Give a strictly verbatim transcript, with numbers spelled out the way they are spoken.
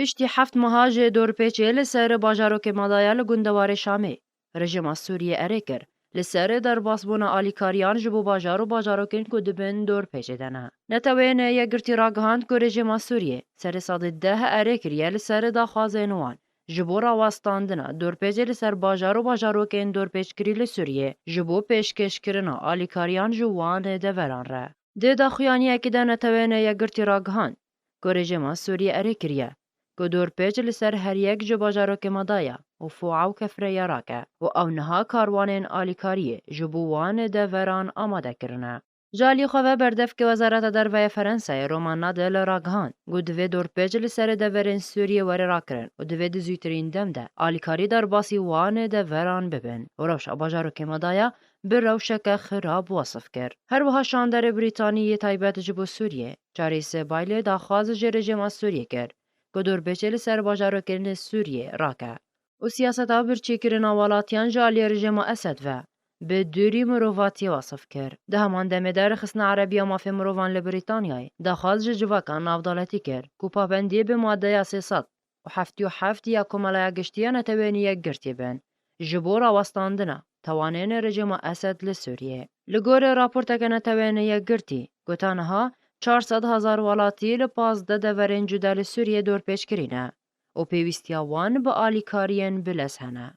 Piştî heft meha ji dorpêçê li ser bajarokê Madaya li gundewarê Şamê, rejîma Sûriyê erê kir, li ser derbasbûna alîkariyan ji bo bajar û bajarokên ku di bin dorpêçê de ne. Neteweyên Yekgirtî ragihand ku rejîma Sûriyê serê sedî deh erê kiriye li ser daxwazên wan ji bo rawestandina dorpêçê li ser bajar û bajarokên dorpêçkirî li Sûriyê ji bo pêşkêşkirina alîkariyan ji wan deveran re. Di daxuyaniyekê de Neteweyên Yekgirtî ragihand ku rejîma Sûriyê erê kiriye ku dorpêç li ser her yek ji bajarokê Madaya û Fûa û Kefreyê rake û ew niha karwanên alîkariyê ji bo wan deveran amade kirine. Ji alî xwe ve berdevkê Wezareta Derve ya Ferenseyê Roman Nadal ragihand ku divê dorpêç li ser deverên Sûriyê were rakirin û divê di zûtirîn dem de alîkarî derbasî wan deveran bibin û rewşa bajarokê Madaya bi rewşeke xirab wesif kir. Her wiha şanderê Brîtanî yê taybet ji bo Sûriyê, Charles Bailey, daxwaz ji rejîma Sûriyê kir ku dorpêçê li ser bajarokên Sûriyê rake û siyaseta birçîkirina welatiyan ji aliyê rejîma Esed ve bi dûrî mirovatiyê wesif kir. Di heman demê de Rêxistina Erebî ya Mafê Mirovan li Brîtanyayê daxwaz ji civaka navdewletî kir ku pabendiyê bi madeya sê sed û heftê û heft ya Komeleya Giştî ya Neteweyên Yekgirtî bin ji bo rawestandina tawanên rejîma Esed li Sûriyê. Li gorî raporteke Neteweyên Yekgirtî, ku ta niha çar sed hezar welatî li pazdeh deverên cuda li Sûriyê dorpêç kirîne û pêwîstiya wan bi alîkariyên bilez hene.